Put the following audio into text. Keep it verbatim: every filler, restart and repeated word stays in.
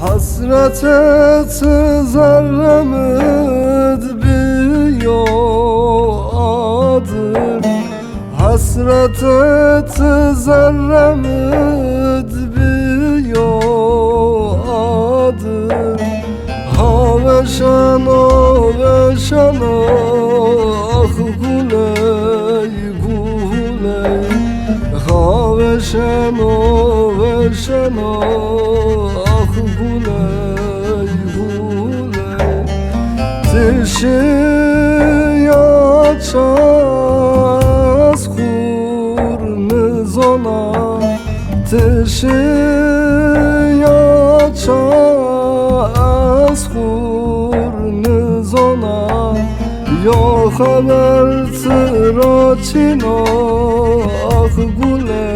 Hesretê ti zerrê mi di biyo adir. Hesretê ti zerrê mi di biyo adir. Ha weşeno, weşeno, ax guley, guley. Ha weşeno, weşeno, ax guley, guley. Ti şiya ças xur nizona. Ti şiya ças xur nizona. Yo xeber ti ra çino, ax gule.